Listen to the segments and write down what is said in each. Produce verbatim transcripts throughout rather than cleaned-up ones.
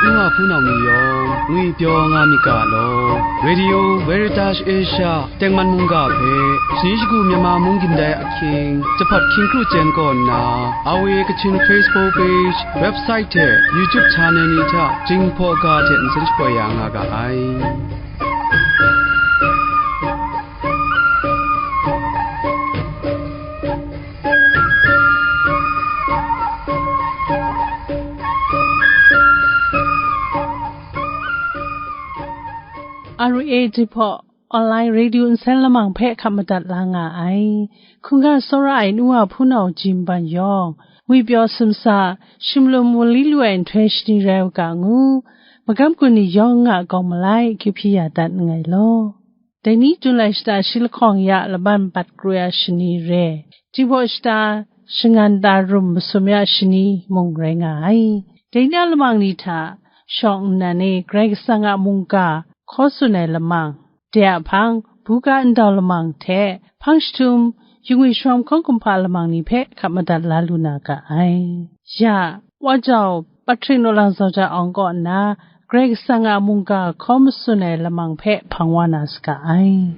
N wa hpunau ni yawng ngwi pyaw nga myit ga law, Radio Veritas Asia tengman mungga hpe shani shagu Myanmar mung gindai ahkying, jahpawt hkying kru chyen kaw nna, R V A Kachin Facebook page, website hte YouTube channel ni hta Jinghpaw ga hte nsen shapoi ya nga ga ai. R A Jihpaw Online Radio Nsen Lamang hpe hkap madat la nga ai. Hkungga tsawra ai nu wa hpunau Jim Ban yawng, ngwi pyaw sumsa, shimlum wunli lu ai nhtoi shani rai u ga ngu, magam gun ni yawng a kawng malai akyu hpyi ya dat nngai law. Dai ni tun lai shata shi lahkawng ya laban bat kru ya shani re, Jihpaw shata shangan ta rum masum ya shani mung rai nga ai. Dai ni a lamang ni hta shawng nnan e Karai Kasang a mungga hkaw tsun ai lamang, de a hpang, buga ndau lamang hte hpang jahtum, yungwi sharawng hkawng kumhpa lamang ni hpe hkap madat la lu na ga ai. Ya, Wa Jau, Patrik Naw Lang Zawja Awng kaw nna, Karai Kasang a mungga hkaw matsun ai lamang hpe hpang wa na saga ai.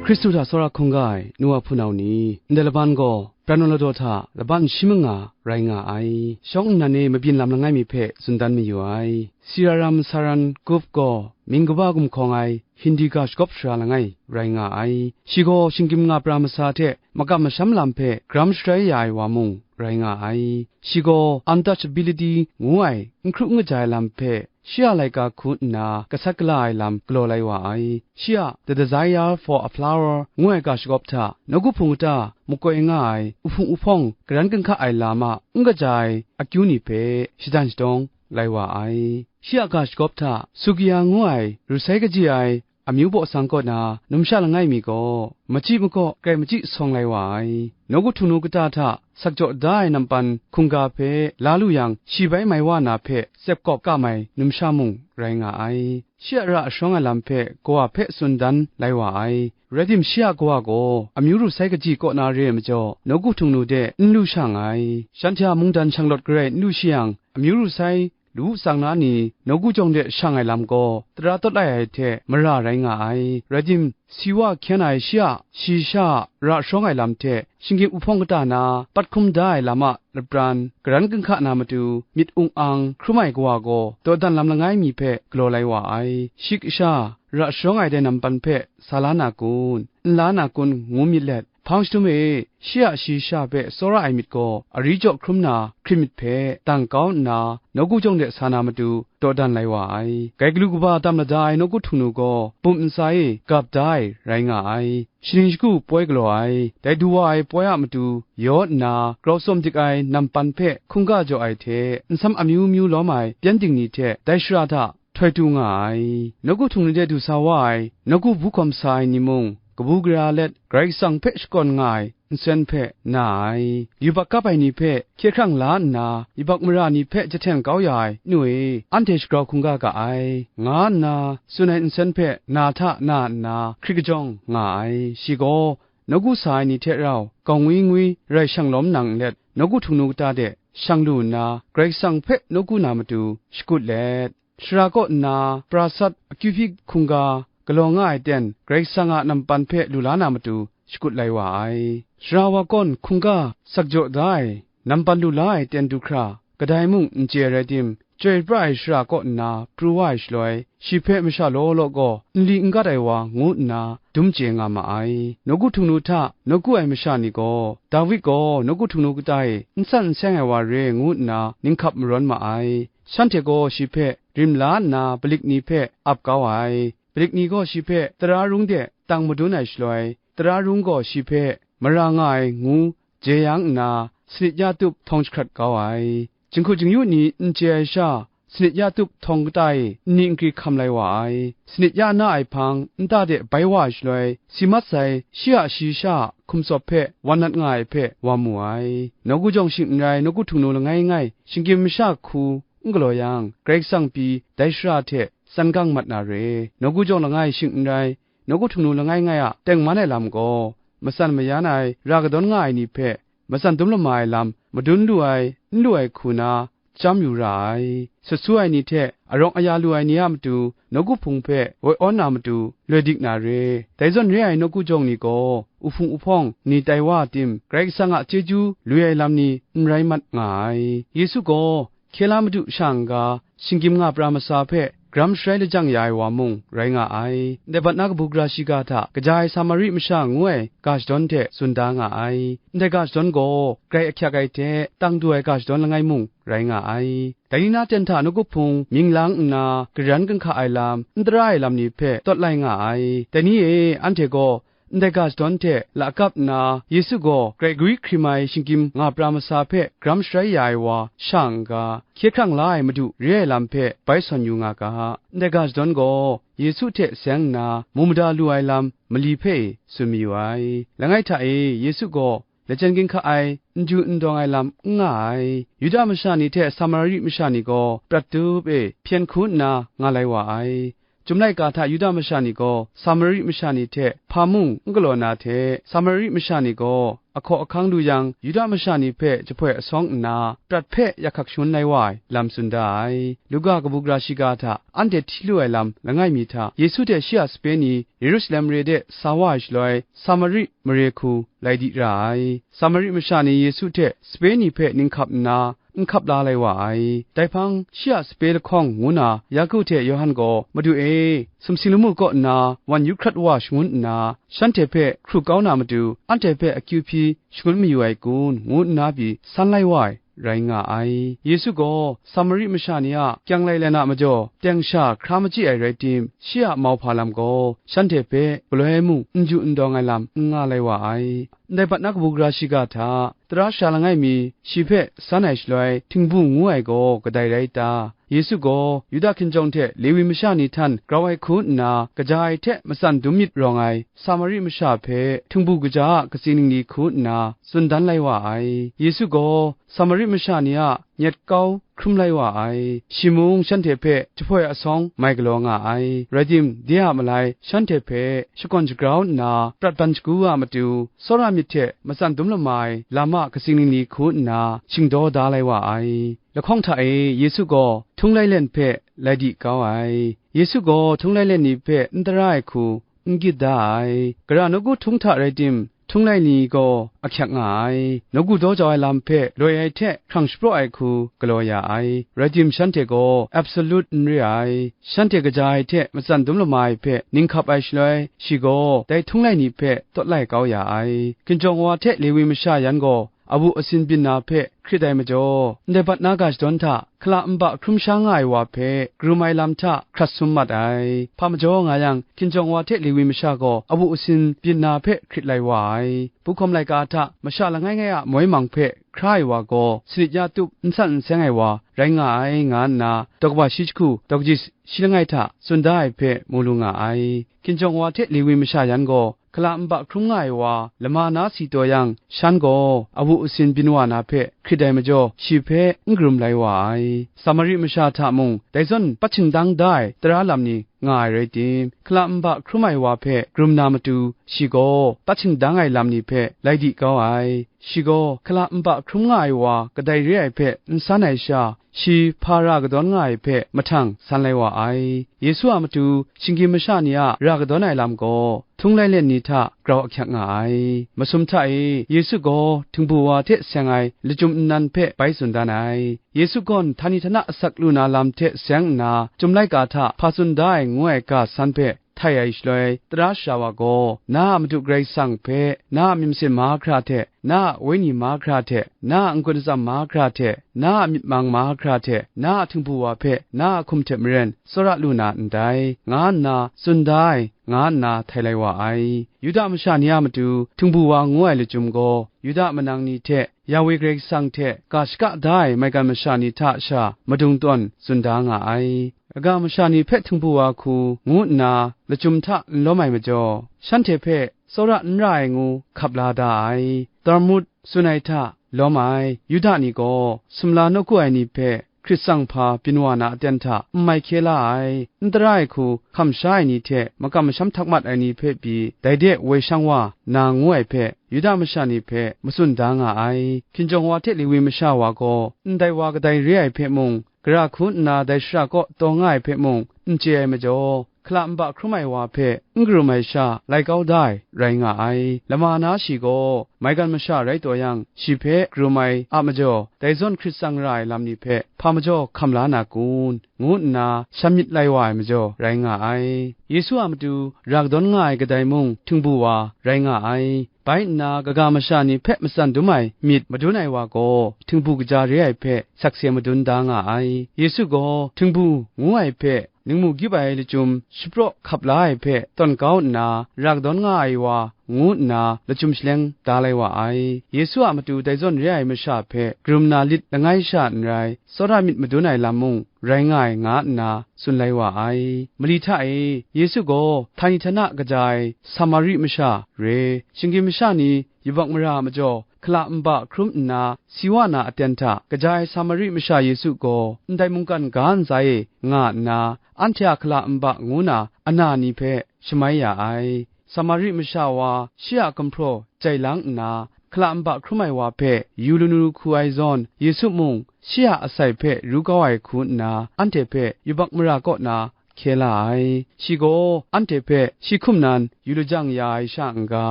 Hkristu hta tsawra hkungga ai nu wa hpunau ni, ndai laban gaw pran wa ladaw hta laban shi manga rai nga ai. Shawng nnan e mabyin lam langai mi hpe tsun dan mayu ai. Siraram Saran Gup gaw mying kaba gumhkawng ai Hindi ga shagawp sara langai rai nga ai. Shi gaw shinggyim nga pra masa hte makam masham lam hpe gram sharai ya ai wa mung rai nga ai. Shi gaw untouchability ngu ai n hkru n kaja ai lam hpe shi a laika hku nna gasat gala ai lam galaw lai wa ai. Shi a The Desire for a Flower ngu ai ga shagawp hta nawku hpung kata makoi nga ai uhpung uhpawng garan ginhka ai lam a n kaja ai akyu ni hpe shadan shadawng lai wa ai. Shi a ga shagawp hta Sugiya ngu ai ru sai kaji ai amyu baw sang kaw na numsha langai mi gaw machyi makaw grai machyi sawng lai wa ai. Nawku htingnu kata hta sakjaw da ai nampan hkungga hpe la lu yang, shi bai mai wa na hpe tsep kawp kam ai numsha mung rai nga ai. Shi a ra ashawng ai lam hpe kawa hpe tsun dan lai wa ai. Rai tim, shi a kawa gaw amyu ru sai kaji kaw na re ai majaw, nawku htingnu de n lu sha nngai. Shanhte a mungdan shanglawt garai n lu shi yang, amyu ru sai lu tsang na ni nawku jawng de shang ai lam gaw tara tawt lai ai hte mara rai nga ai. Rai tim, si wa hkyen ai shi a shayi sha a ra shawng ai lam hte shinggyim uhpawng kata na pat hkum da ai lam a lapran garan ginhka na matu myit ung ang hkrum ai kawa gaw dawdan lam langai mi hpe galaw lai wa ai. Shi kasha ra shawng ai dai nampan hpe sa la na kun, n la na kun, ngu myit let, hpang jahtum e shi a shayi sha hpe tsawra ai myit gaw ari jaw hkrum na hkrit myit hpe dang kau nna, nawku jawng de sa na matu dawdan lai wa ai. Grai galu kaba tam lada ai nawku htingnu gaw bum ntsa e gap da ai rai nga ai. Shaning shagu poi galaw ai, dai du wa ai poi a matu yaw nna grau tsawm dik ai nampan hpe hkungga jaw ai hte nsam amyu myu lawm ai pyengdin ni hte dai shara hta htoi tu nga ai. Nawku htingnu de du sa wa ai nawku bu hkawm sa ai ni mung, kabu gara let Karai Kasang hpe shakawn nga ai nsen hpe na ai. Yubak kap ai ni hpe hkye hkrang la nna, yubak mara ni hpe jahten kau ya ai nu e, anhte shagrau hkungga ga ai, nga nna tsun ai nsen hpe na hta na nna hkrit kajawng nga ai. Shi gaw nawku sa ai ni hte rau gawng ngwi ngwi rai shang lawm nang nlet, nawku htingnu kata de shang lu nna, Karai Kasang hpe nawku na matu shakut let, shara kaw nna pra sat akyu hpyi hkungga galaw nga ai ten Karai Kasang a nampan hpe lu la na matu shakut lai wa ai. Shara wa kawn hkungga sakjaw da ai nampan lu la ai ten du hkra kadai mung n chye rai tim, chyoi pra ai shara kaw nna pru wa ai shaloi, shi hpe masha law law gaw nli n gat ai wa ngu nna dum chye nga ma ai. Nawku htingnu hta nawku ai masha ni gaw, Dawid gaw nawku htingnu kata e n san n seng ai wa re ngu nna ninghkap marawn ma ai. Shanhte gaw shi hpe rim la nna, palik ni hpe ap kau ai. Palik ni gaw shi hpe tara rung de tang madun ai shaloi, tara rung gaw shi hpe mara nga ai ngu jeyang nna, sanit ya tup htawng jahkrat kau ai. Jinghku jingyu ni n chye ai sha, sanit ya tup htawng kata e nni nkri hkam lai wa ai. Sanit ya na ai hpang nta de bai wa ai shaloi, si mat sai shi a shayi sha a hkum tsawp hpe wan nat nga ai hpe wa mu ai. Nawku jawng shing n rai, nawku htingnu langai ngai, shinggyim masha hku n galaw yang, Karai Kasang pyi dai shara hte chyan gang mat na re. Nawku jawng langai shing n rai, nawku htingnu langai ngai a tengman ai lam gaw, matsan mayan ai, ra kadawn nga ai ni hpe, matsan dum lama ai lam madun lu ai, n lu ai hku na, chyam yu ra ai. Sut su ai ni hte arawng aya lu ai ni a matu, nawku hpung hpe woi awn na matu, loi dik na re. Dai zawn re ai nawku jawng ni gaw, uhpung uhpawng ni tai wa tim, Karai Kasang a chyeju lui ai lam ni n rai mat nga ai. Yesu gaw, hkye la Madu sha n-ga, shinggyim nga pra masa hpe garam sharai lajang ya ai wa mung rai nga ai. Ndai bat na kabu gara shiga hta kaja ai Samari masha ngu ai ga shadawn hte tsun da nga ai. Ndai ga shadawn gaw, grai ahkyak ai hte tang du ai ga shadawn langai mung rai nga ai. Dai ni na ten hta nawku hpung mying lang nna, garan ginhka ai lam, n tara ai lam ni hpe tawt lai nga ai. Dai ni e, anhte gaw ndai ga shadawn hte lakap nna, Yesu gaw grai gwi hkrim ai shinggyim nga pra masa hpe garam sharai ya ai wa sha n-ga, hkye hkrang la ai Madu re ai lam hpe bai sawn yu nga ga. Ndai ga shadawn gaw Yesu hte seng nna, mu mada lu ai lam mali hpe tsun mayu ai. Langai hta e, Yesu gaw lachyen ginhka ai, n ju n dawng ai lam n nga ai. Yuda masha ni hte Samari masha ni gaw prat tup e hpyen hku nna nga lai wa ai. Chyum laika hta Yuda masha ni gaw Samari masha ni hte hpa mung n galaw na hte, Samari masha ni gaw ahkaw ahkang lu yang, Yuda masha ni hpe jahpoi asawng nna, prat hpe yak hkak shangun lai wa ai lam tsun da ai. Luka kabu gara shiga hta anhte hti lu ai lam langai mi hta, Yesu hte shi a sape ni Yerusalem mare de sa wa ai shaloi, Samari mare hku lai di ra ai. Samari masha ni Yesu hte sape ni hpe ninghkap nna, n hkap la lai wa ai. Dai hpang, shi a sape lahkawng ngu na, Yaku hte Yawhan gaw, "Madu e, sumsing lamu kaw nna wan yu hkrat wa shangun nna, shanhte hpe hkru kau na matu, anhte hpe akyu hpyi shangun mayu ai kun?" ngu nna pyi san lai wa ai, rai nga ai. Yesu gaw Samari masha ni a kyang lailen a majaw, teng sha hkra machyi ai rai tim, shi a mauhpa lam gaw shanhte hpe galoi mung n ju n dawng ai lam n nga lai wa ai. Ndai bat na kabu gara shiga hta, tara sara langai mi shi hpe san ai shaloi, htingbu ngu ai gaw kadai rai ta? Yesu gaw Yuda hkinjawng hte Lewi masha ni htan grau ai hku nna, kaja ai hte matsan dum myit rawng ai Samari masha hpe htingbu kaja a katsing ningli hku nna tsun dan lai wa ai. Yesu gaw Samari masha ni a nyet kau hkrum lai wa ai. Shi mung shanhte hpe jahpoi asawng mai galaw nga ai. Rai tim, de a malai shanhte hpe shakawn shagrau nna prat ban shagu a matu, tsawra myit hte matsan dum lama ai lam a katsing ningli hku nna shingdaw da lai wa ai. Lahkawng hta e Yesu gaw htung lailen hpe lai di kau ai. Yesu gaw htung lailen ni hpe n tara ai hku n gyit da ai. Gara nawku htung hta rai tim, htung lai ni gaw ahkyak nga ai. Nawku daw jau ai lam hpe loi ai hte hkrang shapraw ai hku galaw ya ai. Rai tim, shanhte gaw absolut n re ai. Shanhte kaja ai hte matsan dum lama ai hpe ninghkap ai shaloi, shi gaw dai htung lai ni hpe tawt lai kau ya ai. Hkinjawng wa hte Lewi masha yan gaw awu asin byin na hpe hkrit ai majaw, ndai bat na ga shadawn hta hkala nba hkrum sha nga ai wa hpe karum ai lam hta hkrat sum mat ai. Hpa majaw nga yang, hkinjawng wa hte Lewi masha gaw awu asin byin na hpe hkrit lai wa ai. Buhkawm laika hta masha langai ngai a moi mang hpe hkra ai wa gaw, sanit ya tup n san n seng ai wa rai nga ai, nga nna, daw kaba shi jahku, daw kaji shi langai hta tsun da ai hpe mu lu nga ai. Hkinjawng wa hte Lewi masha yan gaw, hkala nba hkrum nga ai wa lama na si taw yang, shan gaw awu asin byin wa na hpe hkrit ai majaw, shi hpe n karum lai wa ai. Samari masha hta mung dai zawn pat shingdang da ai tara lam ni nga ai rai tim, hkala nba hkrum ai wa hpe karum na matu, shi gaw pat shingdang ai lam ni hpe lai di kau ai. Shi gaw hkala nba hkrum nga ai wa kadai re ai hpe n san ai sha, shi hpa ra kadawn nga ai hpe mahtang san lai wa ai. Yesu a matu shinggyim masha ni a ra kadawn ai lam gaw, htung lailen ni hta grau ahkyak nga ai. Masum hta e, Yesu gaw htingbu wa hte seng ai lachyum nnan hpe bai tsun dan ai. Yesu gaw htani htana asak lu na lam hte seng nna, Chyum laika hta hpa tsun da ai ngu ai ga san hpe htai ai shaloi, tara sara wa gaw, "Na a Madu Karai Kasang hpe, na a myit masin mahkra hte, na a wenyi mahkra hte, na a n-gun atsam mahkra hte, na a myit mang mahkra hte, na a htingbu wa hpe, na a hkum hte maren tsawra lu na ndai," nga nna tsun da ai, nga nna htai lai wa ai. Yuda masha ni a matu htingbu wa ngu ai lachyum gaw, Yuda manang ni hte Yawe Karai Kasang hte ga shaka da ai maigan masha ni hta sha madung tawn tsun da nga ai. Aga masha ni hpe htingbu wa hku ngu nna lachyum hta n lawm ai majaw, shanhte hpe tsawra n ra ai ngu hkap la da ai. Talmud tsun ai hta lawm ai Yuda ni gaw, sumla nawku ai ni hpe Hkrit tsang hpa byin wa na aten hta n mai hkye la ai, n tara ai hku hkam sha ai ni hte makam masham htak mat ai ni hpe pyi, dai de woi shang wa na ngu ai hpe, Yuda masha ni hpe matsun da nga ai. Hkinjawng wa hte Lewi masha wa gaw ndai wa kadai re ai hpe mung, gara hku nna dai shara kaw taw nga ai hpe mung n chye ai majaw, hkala nba hkrum ai wa hpe n karum ai sha lai kau da ai rai nga ai. Lama na shi gaw maigan masha rai taw yang, shi hpe karum ai a majaw, dai zawn hkrit tsang ra ai lam ni hpe hpa majaw hkam la na kun, ngu nna shan myit lai wa ai majaw rai nga ai. Yesu a matu ra kadawn nga ai kadai mung htingbu wa rai nga ai. Bai nna, kaga masha ni hpe matsan dum ai myit madun ai wa gaw, htingbu kaja re ai hpe sakse madun da nga ai. Yesu gaw htingbu ngu ai hpe ningmu gyip ai lachyum shapraw hkap la ai hpe tawn kau nna, ra kadawn nga ai wa ngu nna lachyum shaleng da lai wa ai. Yesu a matu dai zawn re ai masha hpe karum na lit langai sha n rai, tsawra myit madun ai lam mung rai nga ai, nga nna tsun lai wa ai. Mali hta e, Yesu gaw htani htana kaja ai Samari masha re, shinggyim masha ni yubak mara a majaw hkala nba hkrum nna si wa na aten hta kaja ai Samari masha Yesu gaw ndai mungkan ga ntsa e nga nna, anhte a hkala nba ngu na ana ni hpe shamai ya ai. Samari masha wa shi a gumhpraw jai lang nna, hkala nba hkrum ai wa hpe yu lanu hku ai zawn, Yesu mung shi a asai hpe ru kau ai hku nna, anhte hpe yubak mara kaw na hkye la ai. Shi gaw anhte hpe shi hkum nan yu lajang ya ai sha n-ga,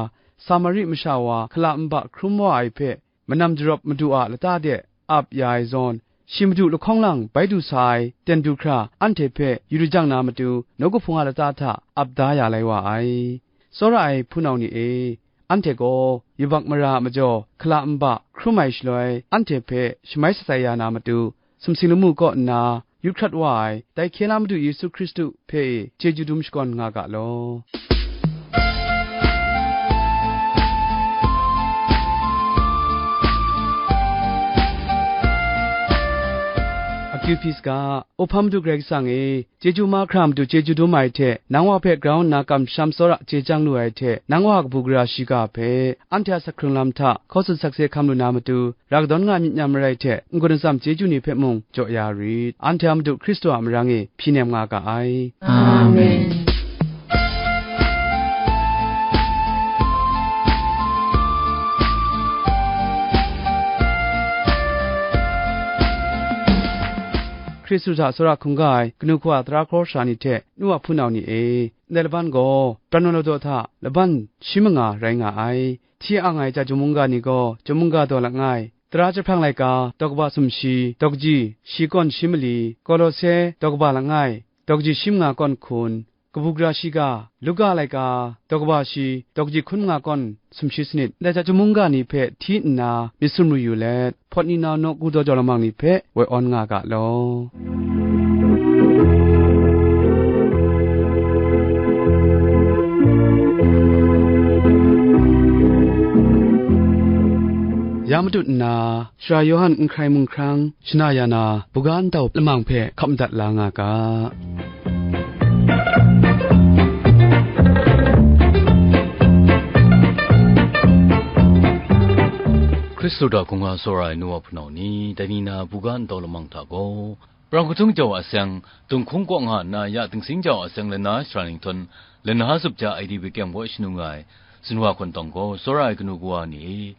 Samari masha wa hkala nba hkrum wa ai hpe manam jarawp madu a lata de ap ya ai zawn, shi madu lahkawng lang bai du sa ai ten du hkra anhte hpe yu lajang na matu, nawku hpung a lata hta ap da ya lai wa ai. Tsawra ai hpunau ni e, anhte gaw yubak mara a majaw hkala nba hkrum ai shaloi, anhte hpe shamai shatsai ya na matu, sumsing lamu kaw nna yut hkrat wa ai, dai hkye la Madu Yesu Hkristu hpe e chyeju dum shakawn nga ga law. Akyu hpyi saga, Ohpa Madu Karai Kasang e, chyeju mahkra matu chyeju dum ai hte, nang wa hpe grau nna kamsham tsawra chye chyang lu ai hte, nang wa kabu gara shiga hpe, anhte a sak hkrung lam hta hkaw tsun sakse hkam lu na matu, ra kadawn nga myit n-yam marai hte, n-gun atsam chyeju ni hpe mung jaw ya rit. Anhte a Madu Hkristu a marang e hpyi nem nga ga ai. Amen. Hkristu hta tsawra hkungga ai kanu kawa tara hkraw sara ni hte nu wa hpunau ni e, ndai laban gaw pran wa ladaw hta laban shi manga rai nga ai. Hti ang ai ja chyum mungga ni gaw, chyum mungga daw langai, tara jahprang laika, daw kaba sumshi, daw kaji shi kawn shi mali, Kolose, daw kaba langai, daw kaji shi manga kawn hkun, kabu gara shiga, Luka laika, daw kaba shi, daw kaji hkun manga kawn sumshi sanit, ndai ja chyum mungga ni hpe hti nna myit sumru yu let, hpawt ni nau nawku daw jau lamang ni hpe woi awn nga ga law. Ya matut nna, Sara Yawhan n hkrai mung hkrang, shana ya na, buga ntau lamang hpe hkap madat la nga ga. Hkristu hta hkungga tsawra ai nu wa hpunau ni, dai ni na buga ntau lamang hta gaw, Prang Hkungtung jau a seng, Dunghkung kaw nga nna ya Dingsing jau a seng lana shara ninghtun, lana zup ja ai di bekyem kaw shanu nga ai, Zinwa hkawntawng gaw tsawra ai kanu kawa ni e,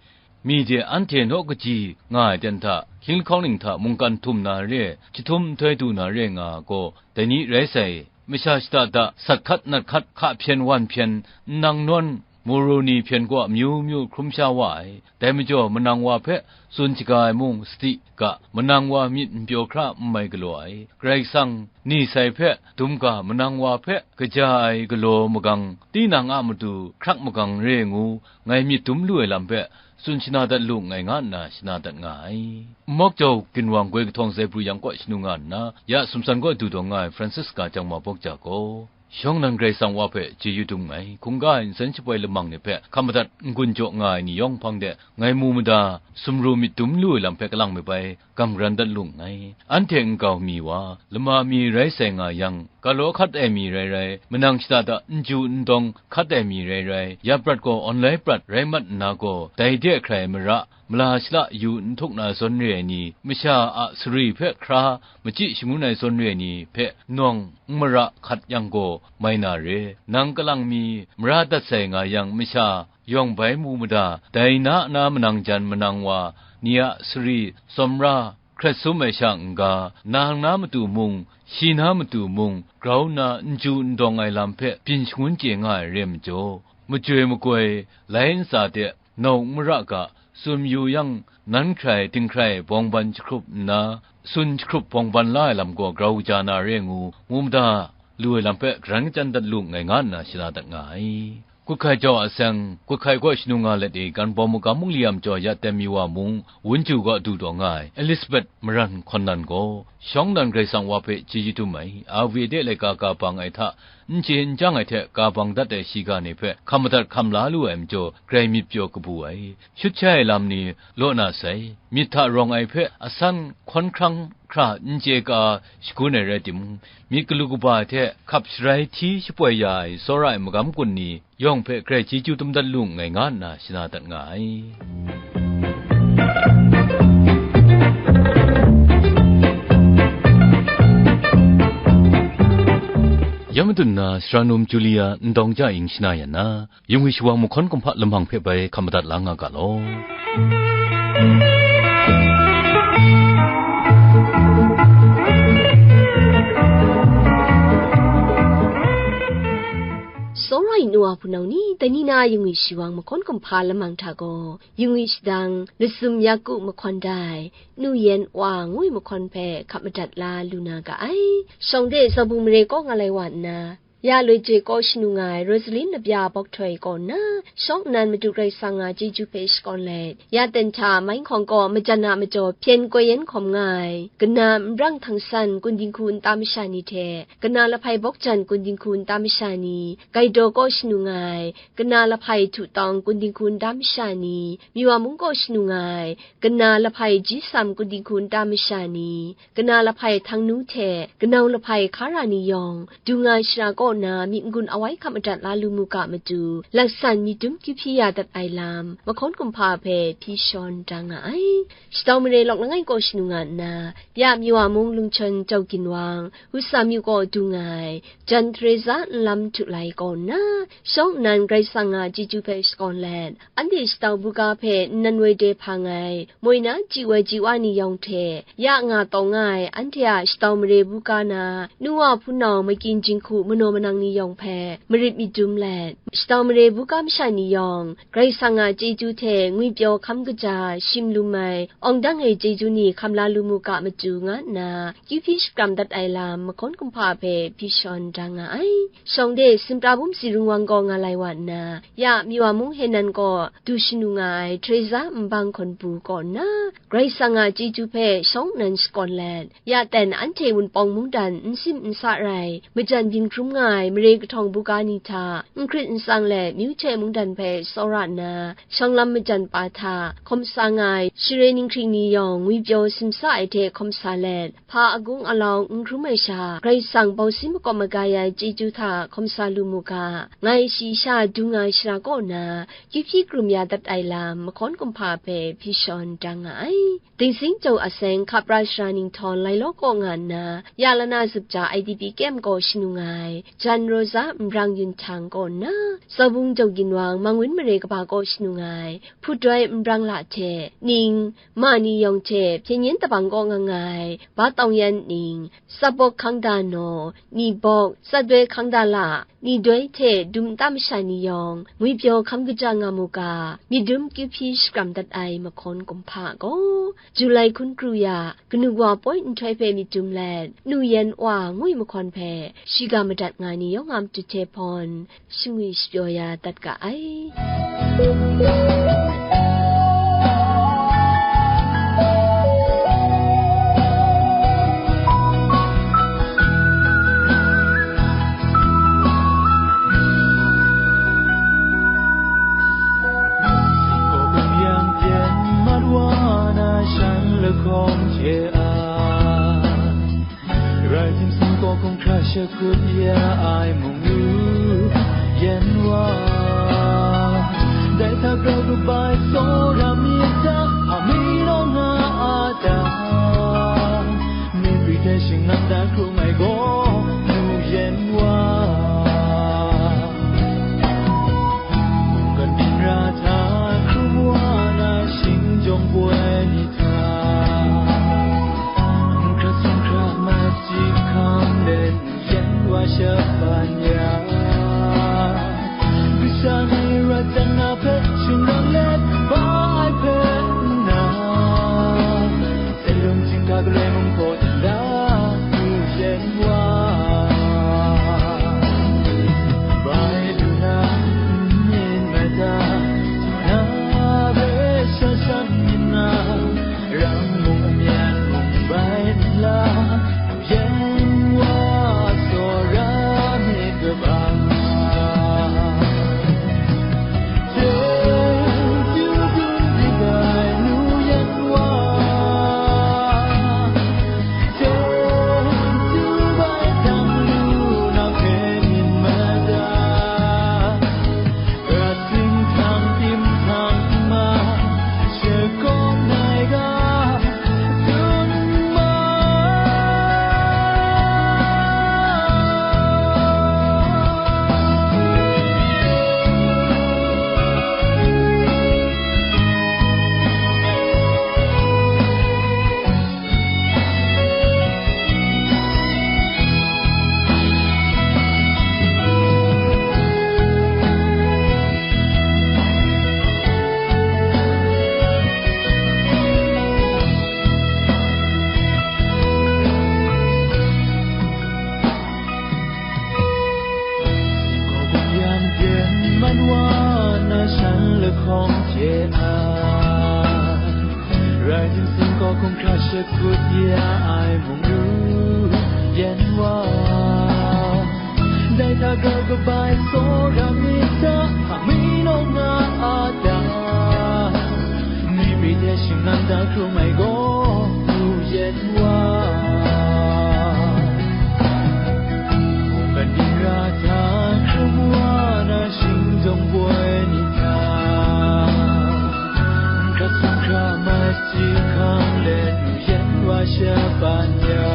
mi de anhte naw kaji nga ai ten hta, hkying lahkawng ning hta mungkan htum na re ai, chyahtum nhtoi du na re nga gaw, dai ni rai sai, masha shada da, sat hkat nat hkat, hka hpyen wan hpyen, nnang nawn, Moroni hpyen kaw amyu myu hkrum sha wa ai. Dai majaw, manang wa hpe tsun shaga ai mung sadi ga, manang wa myit n pyaw hkra n mai galaw ai. Karai Kasang ni sai hpe dum ga, manang wa hpe kaja ai galaw magang, tinang a matu hkrak magang re ngu, ngai myit dum lu ai lam hpe tsun shana dat lu nngai, nga nna shana dat nga ai. Nmawk jau ginwang goi kahtawng Zaibru yang kaw shanu nga nna, ya sumsan kaw du taw nga ai Francis ga jang ma bawk ja gaw, Shawng nnan Karai Kasang wa hpe chyeju dum nngai, hkungga ai nsen shapoi lamang ni hpe hkam madat n-gun jaw nga ai ni yawng hpang de, ngai mu mada, sumru myit dum lu ai lam hpe kalang myit bai, gam garan dat lu nngai. Anhte nkau mi wa, lama mi rai sai nga yang, galaw hkat ai mi rai rai, manang shada da n ju n dawng hkat ai mi rai rai, ya prat gaw awn lai prat rai mat nna gaw, dai de hkrai mara, mala shada yu n htuk na zawn re ai ni, masha a sari hpe hkra machyi shangun ai zawn re ai ni hpe nawng n mara hkat yang gaw mai na re. Nang kalang mi mara dat sai nga yang, masha yawng bai mu mada, dai na na manang jan manang wa ni a sari tsawmra hkret sum ai sha n-ga, nang na matu mung, shi na matu mung, grau nna n ju n dawng ai lam hpe byin shangun chye nga ai re majaw, majoi makoi, lai ntsa de, nau n mara ga, tsun yu yang, nan hkrai, dinghkrai, bawng ban jahkrup nna, tsun jahkrup bawng ban la ai lam gaw grau kaja na re ngu, mu mada lu ai lam hpe garan kachyan dat lu nngai nga nna shana dat nga ai. Kuthkai jau a seng, kuthkai kaw shanu nga let e, gan bawm magam mungli a majaw ya ten mi wa mung, wunju kaw du taw nga ai, Elizabeth maran hkawn nan gaw, shawng nan Karai Kasang wa hpe chyeju dum ai, a we de laika ka bang ai hta, n chye n chyang ai hte ka bang dat ai shiga ni hpe hkam madat hkam la lu ai majaw, grai myit pyaw kabu ai, shut shai ai lam ni law na sai, myit hta rawng ai hpe asan hkawn hkrang hkra n chye ka shagun ai rai timung, myit galu kaba ai hte hkap sharai hti shapoi ya ai tsawra ai magam kun ni yawng hpe grai chyeju dum dat lu nngai nga nna shana dat nga ai. Ya madun na, sara num Julia ndawng ja ing shana yan na, yungwi shawang mahkawn kumhpa lamang hpe bai hkam madat la nga ga law. Sawrai nu a hpunau ni, dai ni na yungwi shawang mahkawn kumhpa lamang hta gaw, yungwi shadang, Lasum Yaku mahkawn dai, Nu Yen Wa ngwi mahkawn hpe hkap madat la lu na ga ai. Shawng de Zabu mare kaw nga lai wa nna, ya loi je kaw shanu nga ai Rosalin Labya Bawk Htoi kaw nna, shawng nnan Madu Karai Kasang a chyeju hpe shakawn let, ya ten hta Mainhkawng kaw majan a majaw hpyen koi yen hkawm nga ai, kana Nbrang Htang San kun dinghku nta masha ni hte, kana Lahpai Bawk Jan kun dinghku nta masha ni, Gaidaw kaw shanu nga ai, kana Lahpai Htu Tawng kun dinghku nta masha ni, Miwa mung kaw shanu nga ai, kana Lahpai Ji Sam kun dinghku nta masha ni, kana Lahpai Htang Nu hte kanau Lahpai Hkara ni yawng, du nga shara kaw na myit n-gun awai hkap madat la lu mu ga matu, laksan myit dum kyu hpyi ya dat ai lam, mahkawn kumhpa hpe hpyi shawn da nga ai. Shatau mare lawk langai kaw shanu nga nna, ya Miwa mung Lungchon Jau Ginwang, Husa myu kaw du nga ai, Jan Teresa Nlam Htu Lai kaw nna, shawng nnan Karai Kasang a chyeju hpe shakawn let, anhte shatau buga hpe nnan woi de hpang ai, moi na chyi woi chyi wa ni yawng hte, ya nga taw nga ai, anhte a shatau mare buga na, nu wa hpunau makyin jinghku manaw manang ni yawng hpe marit myit dum let, shatau mare buga masha ni yawng, Karai Kasang a chyeju hte ngwipyaw hkam kaja shim lum ai, awng dang ai chyeju ni hkam la lu mu ga matu nga nna, kyu hpyi shakram dat ai lam, mahkawn kumhpa hpe hpyi shawn da nga ai. Shawng de, Sumtra bum si rung wang gaw nga lai wa nna, ya Miwa mung Henan kaw du shanu nga ai Teresa Nbang Hkawn Bu kaw nna, Karai Kasang a chyeju hpe shawng nnan shakawn let, ya ten anhte Wunpawng mungdan n sim n sa rai, majan byin hkrum nga ai mare kahtawng buga ni hta, n hkrit n tsang let, myu hte mungdan hpe tsawra nna, shawng lam majan pa hta, hkawm sa nga ai, share ninghkring ni yawng ngwipyaw simsa ai hte hkawm sa let, hpa agung alau n hkrum ai sha, Karai Kasang bau si makawp maga ya ai chyeju hta hkawm sa lu mu ga, ngai shayi sha du nga ai shara kaw na, kyu hpyi krum ya dat ai lam, mahkawn kumhpa hpe hpyi shawn da nga ai. Dingsing Jau a seng hkap ra shara ninghtawng lai law kaw nga nna, ya Lana Zup Ja I D P kem kaw shanu nga ai, Jan Rosa Nbrang Yun Htang kaw nna, Zaubung Jau Ginwang Mangwin mare kaba kaw shanu nga ai, Hputdoi Nbrang La hte ning, ma ni yawng hte hpyen yen dabang kaw nga nga ai, Ba Tawng Yan ning, Tsabawk Hkang Da Naw, Ni Bawk, Tsatdoi Hkang Da La, Ni Doi hte dum nta masha ni yawng, ngwipyaw hkam kaja nga mu ga, myit dum kyu hpyi shakram dat ai mahkawn kumhpa gaw, Julai hkun kru ya, kanu wa poi nhtoi hpe myit dum let, Nu Yen Wa ngwi mahkawn hpe, shiga madat nga ni yawng a matu hte hpawn, shingwi shapyaw ya dat ga ai. Singkawk yang pyen mat wa na shan lahkawng hte a, rai tim singkawk hkra shakut ya ai mung nu yen wa, dai hta grau dup ai tsawra myit ta. Kut ya ai mung nu yen wa, dai hta grau kabai tsawra myit ta, hpang mi nawng na a ta, myibi hte shingnang da hkrum ai gaw nu yen wa. Mungkan ginra hta hkrum wa na, shingzawng poi ni hta, hkra sumhkra mat si hkang let, nu yen wa shapan ya.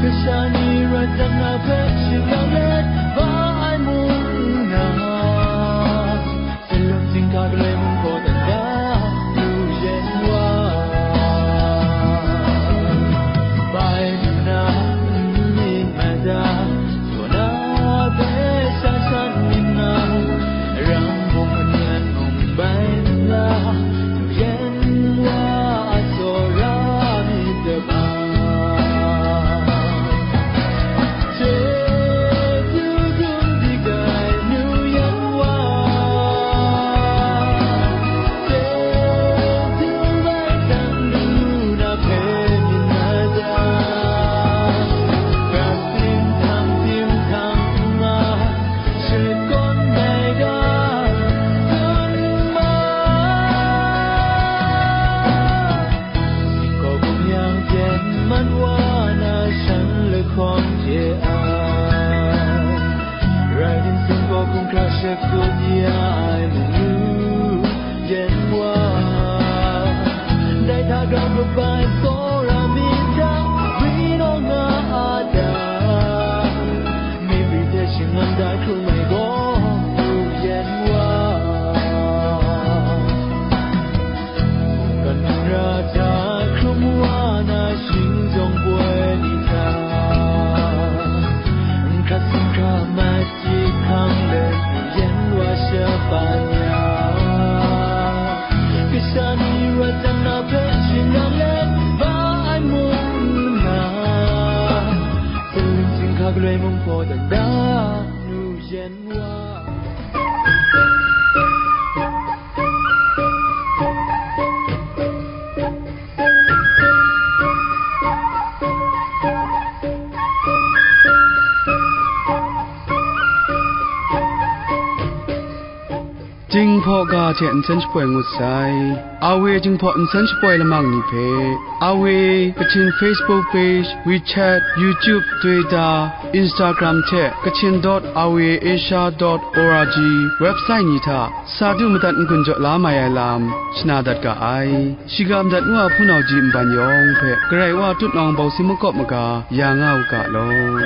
Kasha ni rat dan na hpe shingkang let, ba ai mung na, Salum Chyinghka Galoi Mung Hpaw Dan Da, Nu Yen Wa. Bai lu na, n myit mada, taw na hpe sha shan myit na, rang mung n yan mung bai nna, Nu Yen Wa a tsawra myit daba. Chyeju dum dik ai Nu Yen Wa, chyeju bai hkrang lu na hpe myit na da, gras tim htang tim htang ma, shakawn mai ga, tsun ma. Singkaw bum yang pyen man wa na, shan lahkawng hte ai, rai tim singkaw hkungga shakut ya ai mung Nu Yen Wa. Dai hta grau kabai tsawra myit ta, wi nawng na a ta, myibi hte shingnang da hkrum ai gaw Nu Yen Wa. Mungkan ginra hta hkrum wa na, shingzawng poi ni hta, n hkrat n hkra mat si hkang let, Nu Yen Wa shapan ya. Kasha ni rat dan na hpe shingnang let, ba ai mung na, Salum Chyinghka Galoi Mung Hpaw Dan Da, Nu Yen Wa. Jinghpaw ga hte nsen shapoi ngut sai. Awe Jinghpaw nsen shapoi lamang ni hpe, Awe Kachin Facebook page, WeChat, YouTube, Twitter, Instagram hte Kachin dot awe asia dot org website ni hta sa du madat n-gun jaw la mai ai lam shana dat ga ai. Shiga madat ngu a hpunau ji nban yawng hpe Karai Wa tutnawng bawsi makawp maga ya nga u ga law.